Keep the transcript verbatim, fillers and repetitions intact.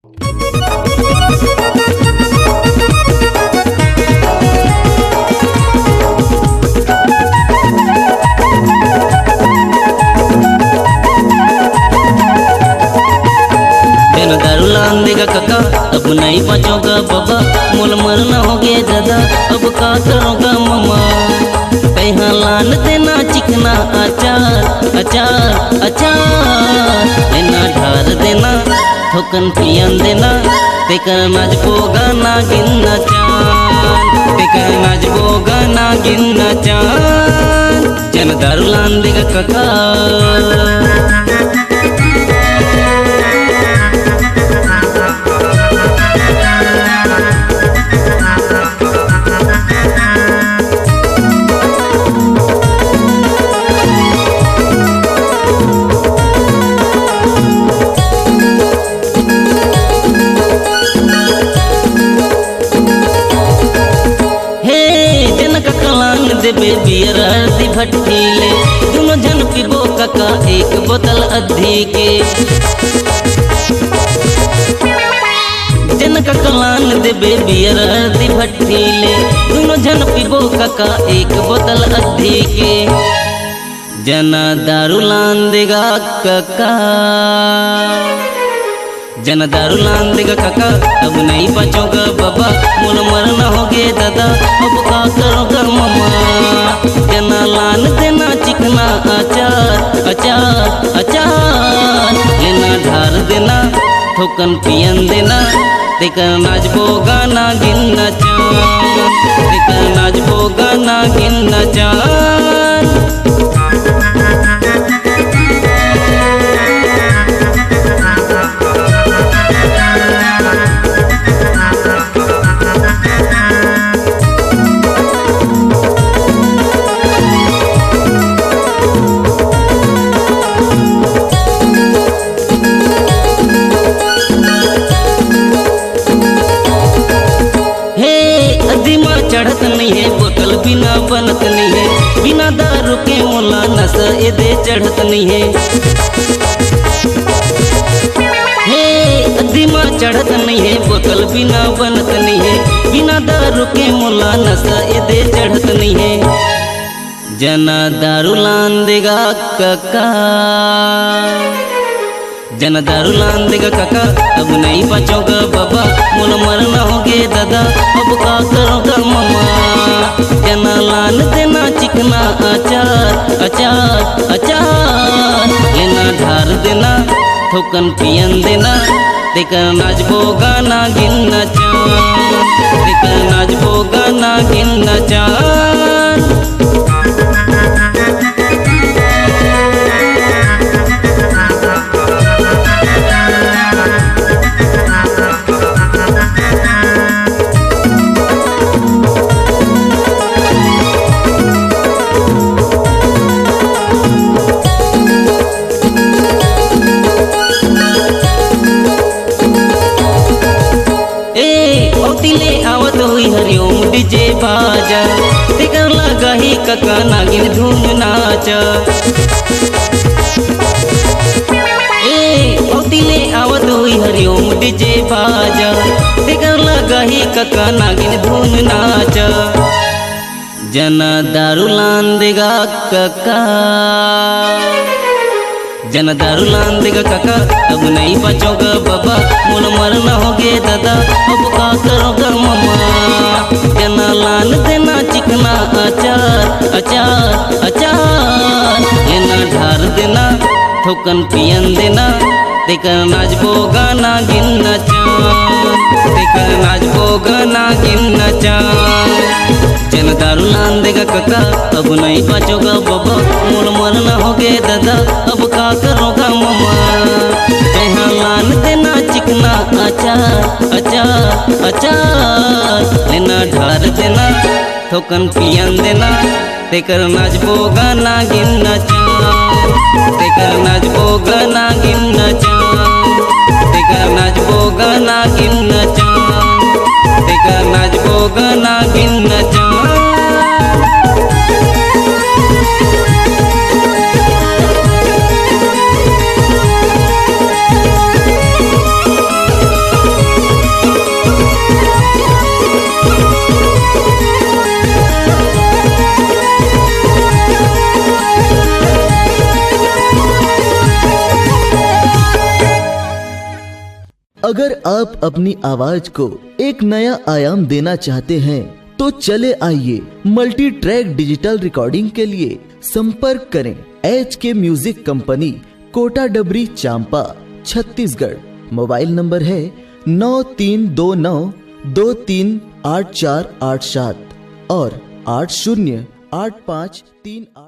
बिन दारू लान देगा कका, अब नहीं बाँचोगा बाबा, मोला मरना होगे दादा, अब का करोगा ममा? तैहा लान देना चिकना अचार, अचार, अचार, लेना ढार देना, थोकन पियन देना, तेकर नाचबो गा नागिन नचान, तेकर नाचबो गा नागिन नचान, जन दारू लान देगा कका। हे, जनक कलान देबे बियर हरदी भट्टी ले, दुनो झन पीबो कका एक बोतल अद्धी के। जनक कलान देबे बियर हरदी भट्टी ले, दुनो झन पीबो कका एक बोतल अद्धी के। जना दारू लान देगा कका, जना दारू लान देगा कका, अब नहीं बाँचोगा बाबा, मोला मरना होगे दादा, अब का करोगा ममा? जना लान देना चिकना अचार, अचार, अचार, लेना ढार देना, थोकन पियन देना, तेकर नाचबो गा नागिन नचान, तेकर नाचबो गा नागिन नचान। हे, अद्धी मा चढ़त नइ हे, बोतल बिना बनत नइ हे, बिना दारू के मोला नशा एदे चढ़त नइ हे। हे, अद्धी मा चढ़त नइ हे, बोतल बिना बनत नइ हे, बिना दारू के मोला नशा एदे चढ़त नइ हे। जना दारू लान देगा कका, जना दारू लान देगा कका, अब नहीं बाँचोगा बाबा, मोला मरना होगे दादा, अब का करोगा ममा? जना लान देना चिकना अचार, अचार, अचार, लेना ढार देना, थोकन पियन देना, तेकर नाचबो गा नागिन नचान, तेकर नाचबो गा नागिन नचान। ए, ओती ले आवत होही हरिओम डीजे बाजा, तेकर लगाही कका नागिन धुन नाचा। ए, ओती ले आवत होही हरिओम डीजे बाजा, तेकर लगाही कका नागिन धुन नाचा। जना दारू लान देगा कका, जना दारू लान देगा कका, अब नहीं बाँचोगा बाबा, मोला मरना होगे दादा, अब का करोगा ममा? जना लान देना चिकना अचार, अचार, अचार, लेना ढार देना, थोकन पियन देना, तेकर नाचबो गा नागिन नचान, तेकर नाचबो गा नागिन नचान। जना दारू लान देगा कका, अब नहीं बाँचोगा बाबा, मोला मरना होगे दादा, अब का करोगा ममा? तैहा लान देना चिकना अचार, अचार, अचार, लेना ढार देना, थोकन पियन देना, तेकर नाचबो गा नागिन नचान, तेकर नाचबो गा नागिन नचान, तेकर नाचबो गा नागिन नचान, तेकर नाचबो गा नागिन नचान। अगर आप अपनी आवाज को एक नया आयाम देना चाहते हैं तो चले आइए मल्टी ट्रैक डिजिटल रिकॉर्डिंग के लिए संपर्क करें एच के म्यूजिक कंपनी, कोटा डबरी, चांपा, छत्तीसगढ़। मोबाइल नंबर है नौ तीन दो नौ दो तीन आठ चार आठ सात और आठ शून्य आठ पाँच तीन आठ।